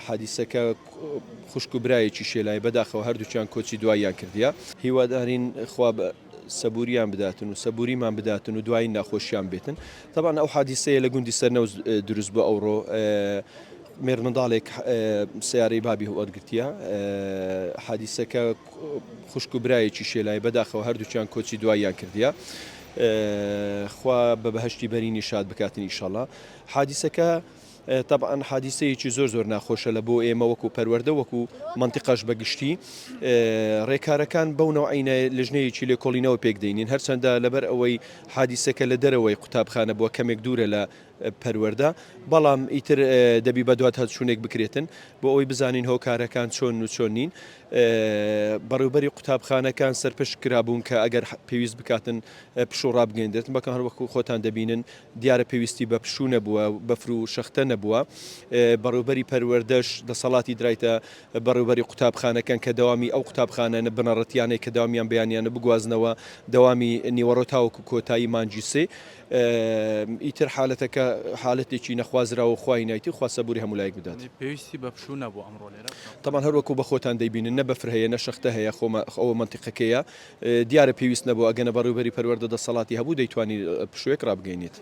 حادیسەکە خوشک و برایەکی شێلای بەداخەوە هەردووکیان کۆچی دواییان کردیە. هیوادارین خوا سەبوریان بداتن و سەبوریمان بداتن و دوایین ناخۆشیان بێتن. تەبعەن ئەو حادیسەیە لە گوندی سەرنەوز دروست بووە ئەوڕۆ مێرمنداڵێک سەیارەی بابی وەرگرتیە. حادیسەکە خوشک و برایەکی شێلای بەداخەوە هەردووکیان کۆچی دواییان کردیە. خوا بە بەهەشتی بەرینی شاد بکاتن ئیشەڵا. حادیسەکە تەبعەن حادیسەیەکی زۆر زۆر ناخۆشە لە بۆ ئێمە وەکو پەروەردە وەکو مەنتیقەش بە گشتی ڕێکارەکان بەو نەوعینە لژنەیەکی لێکۆڵینەوە پێک دێنین هەرچەندە لەبەر ئەوەی حادیسەکە لە دەرەوەی قوتابخانە بووە کەمێک دوورە لە پەروەردە بەڵام ئیتر دەبی بەدوات هەچوونێک بکرێتن بۆ ئەوەی بزانین هۆکارەکان چۆن و چۆن نین بەڕێوبەری قوتابخانەکان سەرپشک کرابوون کە ئەگەر پێویست بکاتن پشوو ڕابگەیندرێتن بەکە هەروەکو خۆتان دەبینن دیارە پێویستی بە پشوو نەبووە، بەفر و شەختە نەبووە، بەڕێوبەری پەروەردەش دەسەڵاتی درایتە بەڕێوبەری قوتابخانەکان کە دەوامی ئەو قوتابخانانە بنەڕەتیانەی کە دەوامیان بەیانیانە بگوازنەوە دەوامی نیوەڕۆ تاوەکو کۆتایی مانگی سێ. ئیتر حالەتەکە حالەتێکی نەخوازراوە و خوای نایتی خوا سەبوری هەموو لایەک بدات. پێویستی بە پشوو نەبوو ئەمڕۆ لێرە؟ تەبعەن هەر وەکو بە خۆتان دەیبینن نە بەفر هەیە نە شەختە هەیە خۆمە ئەوە مەنتیقەکەیە دیارە پێویست نەبوو ئەگەنە بەڕێوبەری پەروەردە دەسەڵاتی هەبوو دەیتوانی پشووێک ڕابگەینێت.